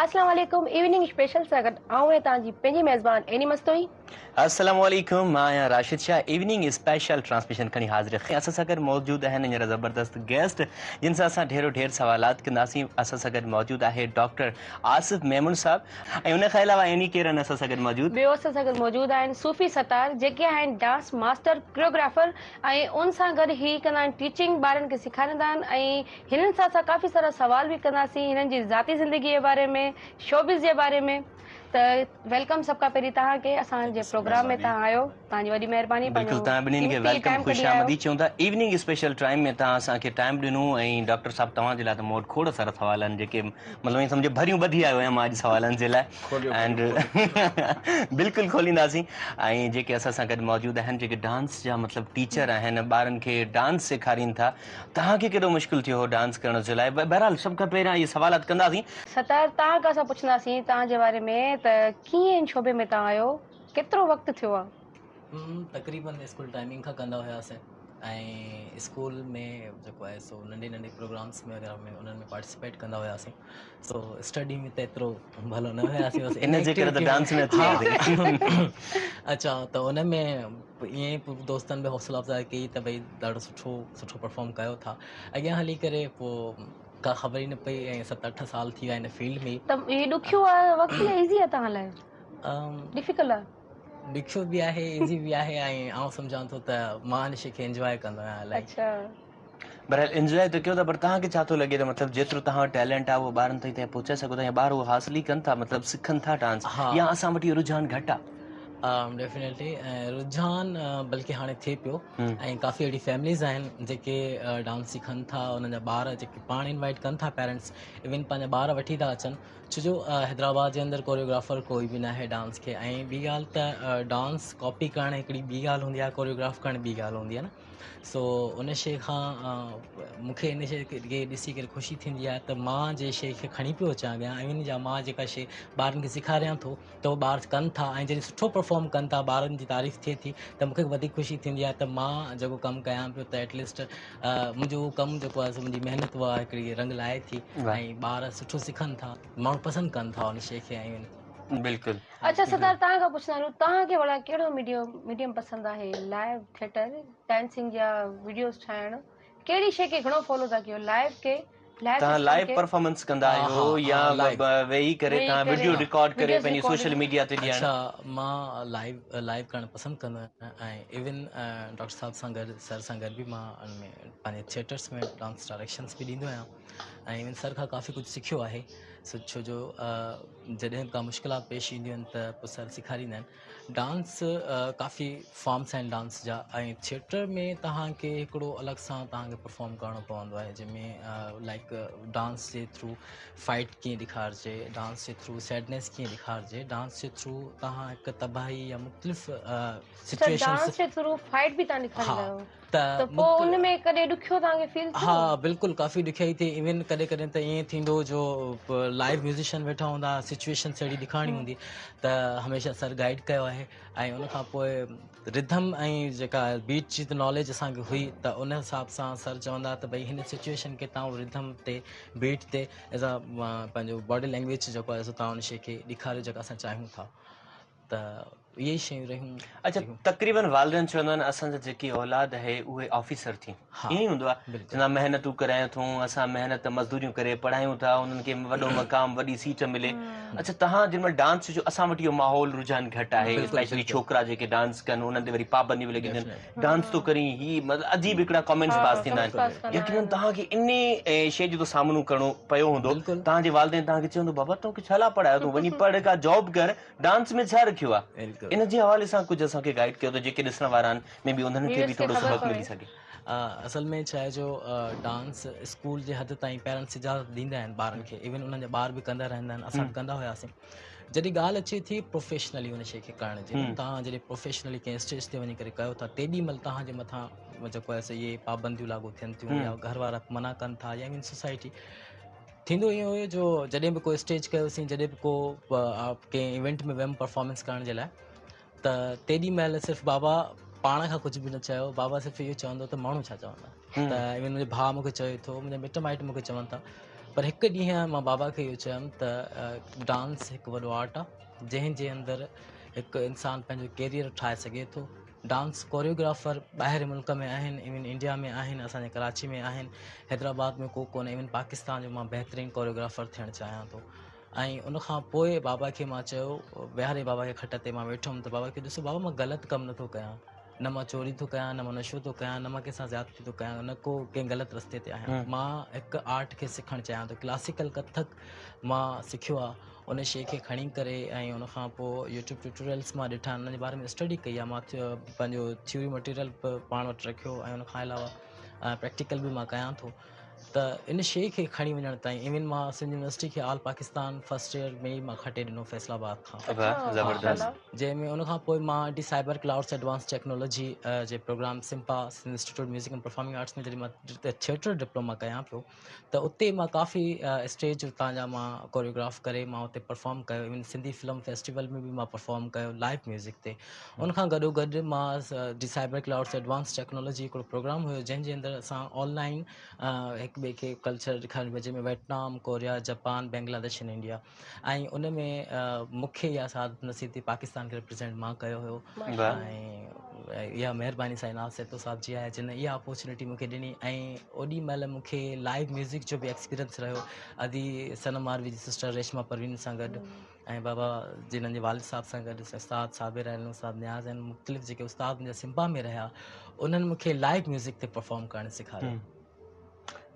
اسلام عليڪم evening special سان گڏ آئون آهيان توهان جي پنهنجي ميزبان عيني مستوئي. السلام عليڪم مان آهيان Rashid Shah evening special transmission کڻي حاضر خير اسان سان گڏ موجود آهن هينئر زبردست گيسٽ جن سان اسان ڍيرو ڍير سوالات ڪنداسين اسان سان گڏ موجود آهي ڊاڪٽر آصف ميمڻ صاحب ۽ ان کان علاوه عيني ڪير آهن اسان سان گڏ موجود؟ ٻيو اسان سان گڏ موجود آهن صوفي ستار جيڪي آهن ڊانس ماسٽر ڪريوگرافر ۽ ان سان گڏ هي ڪندا آهن ٽيچنگ ٻارن کي سيکاريندا آهن ۽ هنن سان اسان ڪافي سارا سوال به ڪنداسين هنن جي ذاتي زندگي جي باري ۾ شوبز جي باري ۾ ته welcome سڀ کان پهرين توهان کي اسان جي پروگرام ۾ توهان آيو توهان جي وڏي مهرباني بلڪل پنهنجو توهان ٻنهين کي قيمتي welcome time خوش ڪڍي آيو. آمديد چئون ٿا ايوننگ اسپيشل ٽائيم ۾ توهان اسان کي ٽائيم ڏنو ۽ ڊاڪٽر صاحب توهان جي لاء ته مون وٽ کوڙ سارا سوال آهن جيڪي مطلب ائين سمجهو ڀريون ٻڌي آيو آهيان مان اڄ سوالن جي لاء اينڊ بلڪل کولينداسين ۽ جيڪي اسان سان گڏ موجود آهن جيڪي ڊانس جا مطلب ٽيچر آهن ٻارن کي ڊانس سيکارين ٿا توهان کي ڪيڏو مشڪل ٿيو هو ڊانس ڪرڻ جي لاء بهرحال سڀ کان پهريان اهي سوالات ڪنداسين. ستار توهان کان اسان پڇنداسين توهان جي باري ۾ ته ڪيئن ان شعبي ۾ توهان آيو ڪيترو وقت ٿيو آ؟ تقريبن اسڪول ٽائمنگ کان ڪندا هياسين ۽ اسڪول ۾ جيڪو آهي سو ننڍي ننڍي پروگرامس ۾ وغيره ۾ انهن ۾ پارٽيسپيٽ ڪندا هياسين سو اسٽڊي ۾ ته ايترو ڀلو نه هياسين بس ان جي ڪري ته ڊانس ۾ اچي وياسين. اڇا ته ان ۾ ائين ئي پوء دوستن به حوصلا افزائي ڪئي ته ڀئي ڏاڍو سٺو سٺو پرفارم ڪيو ٿا اڳيان هلي ڪري پوء ڪا خبر ئي نه پئي ۽ ست اٺ سال ٿي ويا هن فيلڊ ۾. ته هي ڏکيو آ وقت يا ايزي آ توهان لاء؟ ڊفيڪلٽ آ؟ ڏکيو به آهي ايزي به آهي ۽ آئون سمجهان ٿو ته مان هن شي کي انجواء ڪندو آهيان الاهي. اڇا. بهرحال انجواء ته ڪيو ٿا پر توهان کي ڇا ٿو لڳي ته مطلب جيترو توهان وٽ ٽيلنٽ آ اهو ٻارن تائين توهين پهچائي سگهو ٿا يا ٻار اهو حاصل ئي ڪن ٿا مطلب سکن ٿا ڊانس يا اسان وٽ اهو رجحان گهٽ آ؟ ڊيفينيٽلي رجحان بلڪه هاڻي ٿئي پيو ۽ ڪافي اهڙي فيمليز آهن جيڪي ڊانس سکن ٿا انهن جا ٻار جيڪي پاڻ انوائٽ ڪن ٿا پيرنٽس ايون پنهنجا ٻار وٺي ٿا اچن ڇو جو حيدرآباد جي اندر ڪوريوگرافر ڪوئي به ناهي ڊانس کي ۽ ٻي ڳالهه ته ڊانس ڪاپي ڪرڻ هڪڙي ٻي ڳالهه هوندي آهي ڪوريوگراف ڪرڻ ٻي ڳالهه هوندي آهي نه سو ان شي کان مونکي ان شي کي ڏسي ڪري خوشي ٿيندي آهي ته مان جنهن شي کي کڻي پيو اچان اڳيان ۽ ان جا مان جيڪا شي ٻارن کي سيکاريان ٿو ته هو ٻار ڪن ٿا ۽ جڏهن سٺو پرفارم ڪن ٿا ٻارن جي تعريف ٿئي ٿي ته مون کي وڌيڪ خوشي ٿيندي آهي ته مان جيڪو ڪم ڪيان پيو ته ايٽليسٽ منهنجو اهو ڪم جيڪو آهي سو منهنجي محنت اها هڪڙي رنگ لائي ٿي ۽ ٻار سٺو سکن ٿا ماڻهو پسند ڪن ٿا ان شيء کي ۽ بلڪل. اڇا ستار توهان کان پڇندا هلون توهان کي ڀلا ڪهڙو ميڊيم ميڊيم پسند آهي لائيو ٿيٽر ڊانسنگ يا وڊيوز ٺاهڻ ڪهڙي شيء کي گهڻو فالو ٿا ڪيو لائيو کي توهان لائيو پرفارمنس ڪندا آهيو يا ويهي ڪري توهان وڊيو رڪارڊ ڪري پنهنجي سوشل ميڊيا تي ڏيڻ. اڇا مان لائيو لائيو ڪرڻ پسند ڪندو آهيان ۽ ايون ڊاڪٽر صاحب سان گڏ سر سان گڏ به مان ان ۾ پنهنجي ٿيٽرس ۾ ڊانس ڊائريڪشنس به ڏيندو آهيان ۽ ايون سر کان ڪافي ڪجهه سکيو آهي سو ڇو جو جڏهن به ڪا مشڪلات پيش اينديون آهن ته پوء سر سيکاريندا آهن ڊانس ڪافي فارمس آهن ڊانس جا ۽ ٿيٽر ۾ توهان کي هڪڙو الڳ سان توهان کي پرفارم ڪرڻو پوندو آهي جنهن ۾ لائڪ ڊانس جي ٿرو فائٽ ڪيئن ڏيکارجي ڊانس جي ٿرو سيڊنيس ڪيئن ڏيکارجي ڊانس جي ٿرو توهان هڪ تباهي يا مختلف سچويشنس ڊانس جي ٿرو فائٽ به توهان ڏيکاريندا آهيو ته پوء ان ۾ ڪڏهن ڏکيو توهان کي فيل ٿيو؟ ها بلڪل ڪافي ڏکيائي ٿي ايون ڪڏهن ڪڏهن ته ائين ٿيندو جو لائيو ميوزيشن ويٺا هوندا سچويشن اهڙي ڏيکارڻي هوندي ته هميشه سر گائيڊ ڪيو آهي ۽ ان کان پوء رڌم ۽ جيڪا بيٽ جي ته ناليج اسان کي هئي ته ان حساب سان سر چوندا ته ڀئي هن سچويشن کي تان رڌم تي بيٽ تي ايز آ پنهنجو باڊي لينگويج جيڪو آهي سو تان ان شي کي ڏيکاريو جيڪا اسان چاهيون ٿا ته اهي ئي شيون رهيون. اڇا تقريبن والدين چوندا آهن اسان جا جيڪي اولاد آهي اهي آفيسر ٿين ائين ئي هوندو آهي چوندا محنتون ڪرايون اٿون اسان محنت مزدوريون ڪري پڙهايون ٿا انهن کي وڏو مقام وڏي سيٽ ملي اڇا تهان جن مهل ڊانس جو اسان وٽ اهو ماحول رجحان گهٽ آهي اسپيشلي ڇوڪرا جيڪي ڊانس ڪن انهن تي وري پابنديون به لڳي وڃن ڊانس ٿو ڪرين هي مطلب عجيب هڪڙا ڪمينٽس پاس ٿيندا آهن يقينن تهان کي انهي شيء جو ته سامنو ڪرڻو پيو هوندو تهان جي والدين تهان کي چيو هوندو بابا توکي ڇا لاء پڙهايو اٿئون وڃي پڙهه ڪا جاب ڪر ڊانس ۾ ڇا رکيو آ ان جي حوالي سان ڪجهه اسان کي گائيڊ ڪيو ته جيڪي ڏسڻ وارا آهن مي بي انهن کي به ٿورو سبق ملي سگهي. اصل ۾ ڇا آهي جو ڊانس اسڪول جي حد تائين پيرنٽس اجازت ڏيندا آهن ٻارن کي ايون انهن جا ٻار به ڪندا رهندا آهن اسان به ڪندا هياسين جڏهن ڳالهه اچي ٿي پروفيشنلي ان شي کي ڪرڻ جي تهان جڏهن پروفيشنلي ڪنهن اسٽيج تي وڃي ڪري ڪيو ٿا تيڏي مهل تهان جي مٿان جيڪو آهي سو اهي پابنديون لاڳو ٿين ٿيون يا گهر وارا منع ڪن ٿا يا ايون سوسائٽي ٿيندو ائين هيو جو جڏهن به ڪو اسٽيج ڪيوسين جڏهن به ڪو ڪنهن ايونٽ ۾ ويم پرفارمنس ڪرڻ جي لاء ته تيڏي مهل صرف بابا پاڻ کان ڪجهه به نه چيو بابا صرف اهو چوندو ته ماڻهو ڇا چوندا ته ايون منهنجو ڀاء مونکي چوي ٿو منهنجا مٽ مائٽ مونکي چون ٿا پر هڪ ڏينهن مان بابا کي اهو چيم ته ڊانس هڪ وڏو آرٽ آهي جنهن جي اندر هڪ انسان پنهنجو ڪيريئر ٺاهي سگهي ٿو. ڊانس ڪوريوگرافر ٻاهر ملڪ ۾ آهن ايون انڊيا ۾ آهن اسان جي ڪراچي ۾ آهن حيدرآباد ۾ ڪو ڪونهي ايون پاڪستان جو مان بهترين ڪوريوگرافر ٿيڻ چاهيان ٿو ۽ ان کان پوء بابا کي مان چيو ويهاري بابا کي کٽ تي مان ويٺم ته بابا کي ڏسو بابا مان غلط ڪم نٿو ڪيان نه مان چوري ٿو ڪيان نه مان نشو ٿو ڪيان نه مان ڪنهن سان زيادتي ٿو ڪيان نه ڪو ڪنهن غلط رستي تي آهيان مان هڪ آرٽ کي سکڻ چاهيان ٿو ڪلاسيڪل ڪٿڪ مان سکيو آهي ان شيء کي کڻي ڪري ۽ ان کان پوء يوٽيوب ٽيوٽوريلس مان ڏٺا انهن جي باري ۾ اسٽڊي ڪئي آهي مان پنهنجو ٿيوري مٽيريل به پاڻ وٽ رکيو ۽ ان کان علاوه پريڪٽيڪل به مان ڪيان ٿو ته ان شيء کي کڻي وڃڻ تائين ايون مان سنڌ يونيورسٽي کي آل پاڪستان فرسٽ ايئر ۾ ئي مان کٽي ڏنو فيصل آباد کان جنهن ۾ ان کان پوء مان D cyber clouds advance technology جي programme SIMPA Sindh institute music and performing arts ۾ جڏهن مان ٿيٽر ڊپلوما ڪيان پيو ته اتي مان ڪافي اسٽيج اتان جا مان ڪوريوگراف ڪري مان اتي پرفارم ڪيو ايون سنڌي فلم فيسٽيول ۾ به مان پرفارم ڪيو لائيو ميوزڪ تي ان کان گڏو گڏ مان D cyber clouds advance technology هڪڙو پروگرام هيو جنهن جي اندر اسان آن لائن هڪ ٻئي کي ڪلچر ڏيکارڻ پيا جنهن ۾ Vietnam Korea Japan Bangladesh ۽ India ۽ ان ۾ مون کي اها سعادت نصيب ٿي پاڪستان کي ريپريزنٽ مان ڪيو هيو ۽ اها مهرباني سائين ناز سهتو صاحب جي آهي جن اها اپورچونيٽي مون کي ڏني ۽ اوڏي مهل مون کي لائيو ميوزڪ جو به ايڪسپيرينس رهيو ادي صنم ماروي جي سسٽر ريشما پروين سان گڏ ۽ بابا جنھن جي والد صاحب سان گڏ استاد صابر آهن استاد نياز آهن مختلف جيڪي استاد منهنجا سمپا ۾ رهيا انهن مون کي لائيو ميوزڪ تي پرفارم ڪرڻ سيکاريو.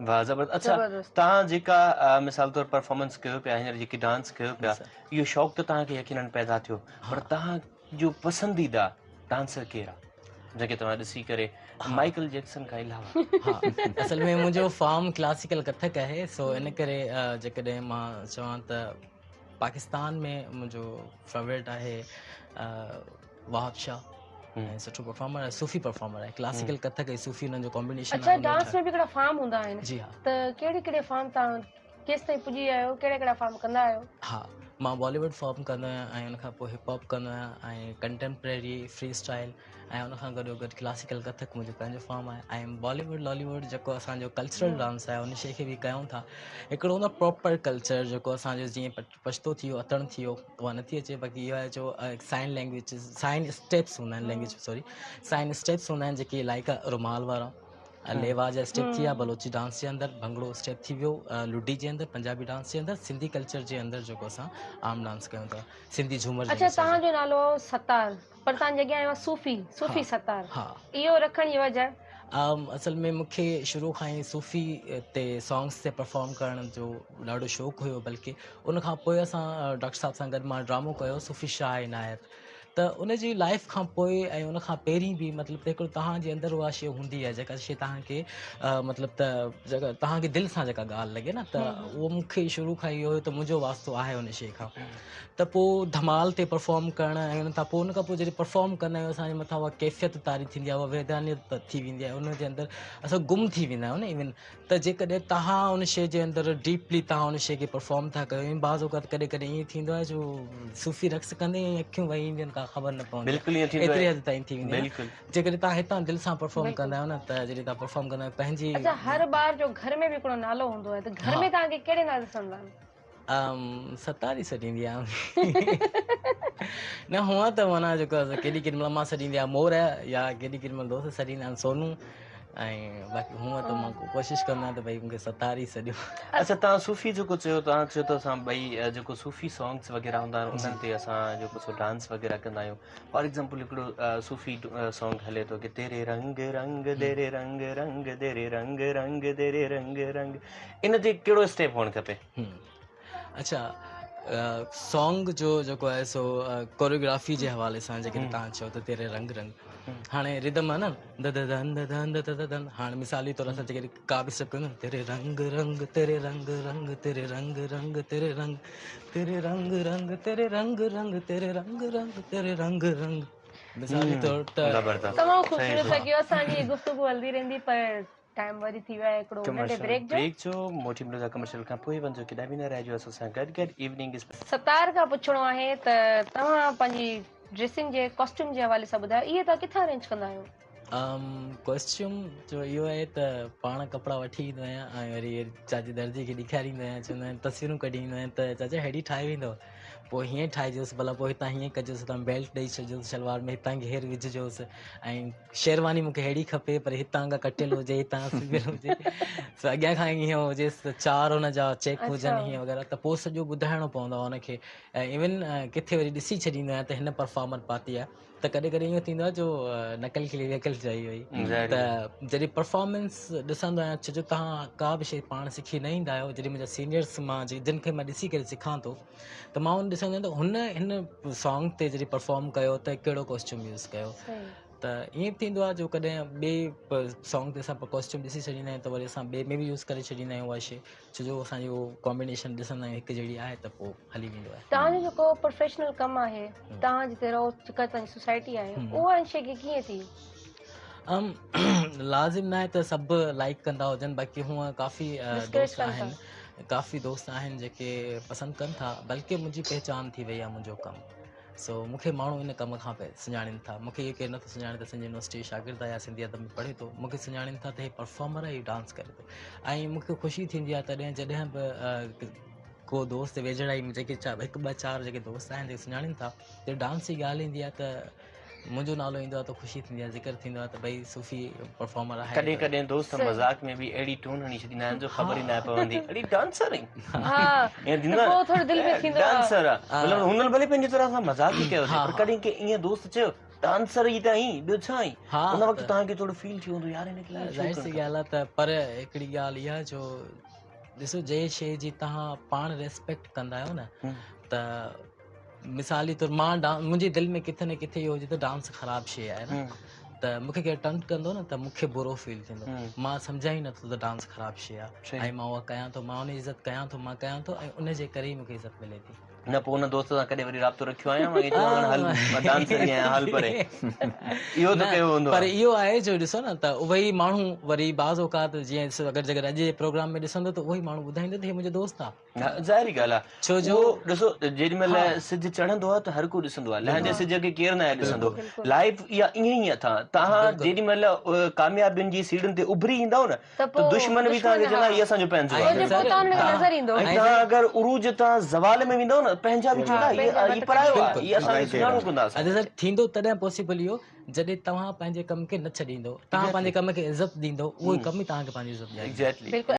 واھ زبردست اڇا توهان جيڪا مثال طور پرفارمنس ڪيو پيا هينئر جيڪي ڊانس ڪيو پيا اهو شوق ته توهان کي يقينن پيدا ٿيو پر توهان جو پسنديده ڊانسر ڪير آ جنهن کي توهان ڏسي ڪري مائيڪل جيڪسن کان علاوه. ها اصل ۾ منهنجو فارم ڪلاسيڪل ڪٿڪ آهي سو ان ڪري جيڪڏهن مان چوان ته پاڪستان ۾ منهنجو فيورٽ آهي وهاب شاهه ۽ سٺو پرفارمر آهي صوفي پرفارمر آهي ڪلاسيڪل ڪٿڪ ۽ صوفي انهن جو ڪامبينيشن اڇا ڊانس ۾ به هڪڙا فارم هوندا آهن جي ها ته ڪهڙي ڪهڙي فارم تان ڪيس تائين پڄي ويا آهيو ڪهڙا ڪهڙا فارم ڪندا آهيو؟ ها مان بالي ووڊ فارم ڪندو آهيان ۽ ان کان پوء هپ هاپ ڪندو آهيان ۽ ڪنٽيمپريري فري اسٽائل ۽ ان کان گڏو گڏ ڪلاسيڪل ڪٿڪ منهنجو پنهنجو فارم آهي ۽ بالي ووڊ لالي ووڊ جيڪو اسان جو ڪلچرل ڊانس آهي ان شي کي به ڪيون ٿا هڪڙو هوندو آهي پراپر ڪلچر جيڪو اسان جو جيئن پشتو ٿي ويو اتڻ ٿي ويو اها نٿي اچي باقي اهو آهي جو سائن لينگويج سائن اسٽيپس هوندا آهن لينگويج سوري سائن اسٽيپس هوندا آهن جيڪي لائڪ رومال وارا ليوا جا اسٽيپ ٿي ويا بلوچي ڊانس جي اندر ڀنگڙو اسٽيپ ٿي ويو لڊي جي اندر پنجابي ڊانس جي اندر سنڌي ڪلچر جي اندر جيڪو اسان عام ڊانس ڪيون ٿا سنڌي جھومر اچھا توهان جو نالو ستار پر توهان جي اڳيان آيو آهي صوفي صوفي ستار اهو رکڻ جي وجه؟ اصل ۾ مون کي شروع کان ئي صوفي تي سانگس تي پرفارم ڪرڻ جو ڏاڍو شوق هيو بلڪه ان کان پوء اسان ڊاڪٽر صاحب سان گڏ مان ڊرامو ڪيو صوفي شاهه عنايت ته ان جي لائف کان پوء ۽ ان کان پهرين به مطلب ته هڪڙو توهان جي اندر اها شيء هوندي آهي جيڪا شيء توهان کي مطلب ته جيڪا توهان کي دل سان جيڪا ڳالهه لڳي نه ته اهو مون کي شروع کان اهو هيو ته منهنجو واسطو آهي ان شيء کان ته پوء ڌمال تي پرفارم ڪرڻ ۽ ان کان پوء ان کان پوء جڏهن پرفارم ڪندا آهيون اسان جي مٿان اها ڪيفيت طاري ٿيندي آهي اها وحدانيت ٿي ويندي آهي ان جي اندر اسان گم ٿي ويندا آهيون نه ايون ته جيڪڏهن توهان ان شيء جي اندر ڊيپلي توهان ان شيء کي پرفارم ٿا ڪيو ۽ بعض اوقات ڪڏهن ڪڏهن ائين ٿيندو آهي جو صوفي رقص ڪندي ۽ اکيون وهي اينديون آهن ڪا خبر نه پوندي بلڪل ائين ٿيندو ايتري حد تائين ٿي ويندي آهي جيڪڏهن توهان هتان دل سان پرفارم ڪندا آهيو نه ته جڏهن توهان پرفارم ڪندا آهيو پنهنجي اچا هر ٻار جو گهر ۾ به هڪڙو نالو هوندو آهي ته گهر ۾ توهان کي ڪهڙي نالي سان سڏندا آهن؟ ستاري سڏيندي آهيان نه هونء ته معنيٰ جيڪو آهي ڪيڏي ڪيڏي مهل امان سڏيندي آهي مور يا ڪيڏي ڪيڏي مهل دوست سڏيندا آهن سونو ۽ باقي هونء ته مان ڪوشش ڪندو آهيان ته ڀئي مونکي ستاري سڏيو. اڇا توهان صوفي جيڪو چيو توهان چيو ته اسان ٻئي جيڪو صوفي سانگس وغيره هوندا آهن انهن تي اسان جيڪو سو ڊانس وغيره ڪندا آهيون فار ايگزامپل هڪڙو صوفي سانگ هلي ٿو ڪي تيري رنگ رنگ تيري رنگ رنگ تيري رنگ رنگ تيري رنگ رنگ ان تي ڪهڙو اسٽيپ هئڻ کپي؟ اڇا سانگ جو جيڪو آهي سو ڪوريوگرافي جي حوالي سان جيڪڏهن توهان چئو ته تيري رنگ رنگ هاڻي ردم آهي نه د د دن د دن د د دن هاڻي مثالي طور اسان جيڪڏهن ڪا به اسٽيپ ڪيون نه تيري رنگ رنگ تيري رنگ رنگ تيري رنگ رنگ تيري رنگ تيري رنگ رنگ تيري رنگ رنگ تيري رنگ رنگ تيري رنگ رنگ مثالي طور ته زبردست تمام خوبصورت لڳيو اسان جي گفتگو هلندي رهندي پر ٽائيم وري ٿي ويو آهي هڪڙو ننڍي بريڪ جو. بريڪ جو موٽي ملون ٿا ڪمرشل کان پوء وڃجو ڪيڏانهن به نه رهجو اسان سان گڏ گڏ ايوننگ. ستار کان پڇڻو آهي ته توهان پنهنجي ڊريسنگ جي ڪاسٽيوم جي حوالي سان ٻڌايو اهي توهان ڪٿان ارينج ڪندا آهيو؟ ڪوسٽيوم جو اهو آهي ته پاڻ ڪپڙا وٺي ايندو آهيان ۽ وري چاچي درزي کي ڏيکاريندو آهيان چوندو آهيان تصويرون ڪڍي ايندو آهيان ته چاچا ههڙي ٺاهي ويندو پوء هيئن ٺاهجوس ڀلا پوء هتان هيئن ڪجوس هتان بيلٽ ڏئي ڇڏجوس شلوار ۾ هتان گهير وجهجوس ۽ شيرواني مونکي ههڙي کپي پر هتان کان ڪٽيل هجي هتان سبيل هجي سو اڳيان کان هيئن هجيس ته چار هن جا چيڪ هجن هيئن وغيره ته پوء سڄو ٻڌائڻو پوندو آهي هن کي ۽ ايون ڪٿي وري ڏسي ڇڏيندو آهيان ته هن پرفارمر پاتي آهي ته ڪڏهن ڪڏهن ائين ٿيندو آهي جو نقل کلي ويڪل چئي وئي ته جڏهن پرفارمنس ڏسندو آهيان ڇو جو تهان ڪا به شي پاڻ سکي نه ايندا آهيو جڏهن منهنجا سينيئرس مان جن کي مان ڏسي ڪري سکان ٿو ته مان ان ڏسندو آهيان ته هن هن سانگ تي جڏهن پرفارم ڪيو ته ڪهڙو ڪاسٽيوم يوز ڪيو ته ائين به ٿيندو آهي جو ڪڏهن ٻئي سانگ تي اسان ڪاسٽيوم ڏسي ڇڏيندا آهيون ته وري اسان ٻئي ۾ به يوز ڪري ڇڏيندا آهيون اها شي ڇو جو اسان جي اهو ڪامبينيشن ڏسندا آهيون هڪ جهڙي آهي ته پوء هلي ويندو آهي. توهان جو جيڪو پروفيشنل ڪم آهي توهان جتي رهو جيڪا توهان جي سوسائٽي آهي اها ان شيء کي ڪيئن ٿي؟ لازم ناهي ته سڀ لائيڪ ڪندا هجن باقي هونء ڪافي دوست آهن ڪافي دوست آهن جيڪي پسند ڪن ٿا بلڪه منهنجي پهچان ٿي وئي آهي منهنجو ڪم سو مون کي ماڻهو ان ڪم کان پئي سڃاڻين ٿا مون کي اهو ڪير نٿو سڃاڻي ته سنڌ يونيورسٽي جو شاگرد آهي يا سنڌي ادب ۾ پڙهي ٿو مون کي سڃاڻين ٿا ته هي پرفارمر آهي هي ڊانس ڪري ٿو ۽ مون کي خوشي ٿيندي آهي تڏهن جڏهن به ڪو دوست ويجهڙائي ۾ جيڪي هڪ ٻه چار جيڪي دوست آهن جيڪي سڃاڻين ٿا ته ڊانس جي ڳالهه ايندي آهي ته منهنجو نالو ايندو آهي ته خوشي ٿيندي آهي ذڪر ٿيندو آهي ته ڀئي صوفي پرفارمر آهي. ڪڏهن ڪڏهن دوست مذاق ۾ به اهڙي ٽون هڻي ڇڏيندا آهن جو خبر ئي ناهي پوندي اڙي ڊانسر آهين ائين ٿيندو آهي پوء ٿورو دل ۾ ٿيندو آهي ڊانسر آهي مطلب هنن ڀلي پنهنجي طرح سان مذاق ئي ڪيو هجي پر ڪڏهن ڪنهن ائين دوست چيو ڊانسر ئي ته آهين ٻيو ڇا آهين ان وقت توهان کي ٿورو فيل ٿيو هوندو يار هن کي ائين ڇو ظاهر سي ڳالهه آهي ته پر هڪڙي ڳالهه اها جو ڏسو جنهن شيء جي توهان پاڻ ريسپيڪٽ ڪندا آهيو نه ته مثالي طور مان منهنجي دل ۾ ڪٿي نه ڪٿي اهو هجي ته ڊانس خراب شيء آهي نه ته مون کي ڪير ٽنٽ ڪندو نه ته مون کي برو فيل ٿيندو مان سمجهان ئي نٿو ته ڊانس خراب شيء آهي ۽ مان اها ڪيان ٿو مان ان جي عزت ڪيان ٿو مان ڪيان ٿو ۽ ان جي ڪري ئي مون کي عزت ملي ٿي. نه پوء ان دوست سان ڪڏهن وري رابطو رکيو آهي يا مان چوان هاڻ هل مان ڊانسر ئي آهيان هل پري اهو ته ڪيو هوندو پر اهو آهي جو ڏسو نه ته اهي ئي ماڻهو وري بعض اوقات جيئن ڏسو اگر جيڪڏهن اڄ جي پروگرام ۾ ڏسندو ته اهو ئي ماڻهو ٻڌائيندو ته هي منهنجو دوست آهي. ظاهري ڳالهه آهي ڇو جو ڏسو جيڏي مهل سج چڙهندو آهي ته هر ڪو ڏسندو آهي لهندي سج کي ڪير ناهي ڏسندو لائف اها ائين ئي اٿا تهان جيڏي مهل ڪاميابين جي سيڙهين تي اڀري ايندؤ نه ته دشمن به توهان کي چوندا هي اسان جو پنهنجو آهي ۽ توهان اگر عروج تان زوال ۾ ويندؤ نه پنهنجا به چوندا هي پرايو آهي هي اسان کي سڃاڻو ڪونه ٿا ادا سر ٿيندو تڏهن پاسيبل اهو جڏهن توهان پنهنجي ڪم کي نه ڇڏيندو توهان پنهنجي ڪم کي عزت ڏيندو اهو ڪم ئي توهان کي پنهنجي عزت ڏياريندو. بلڪل.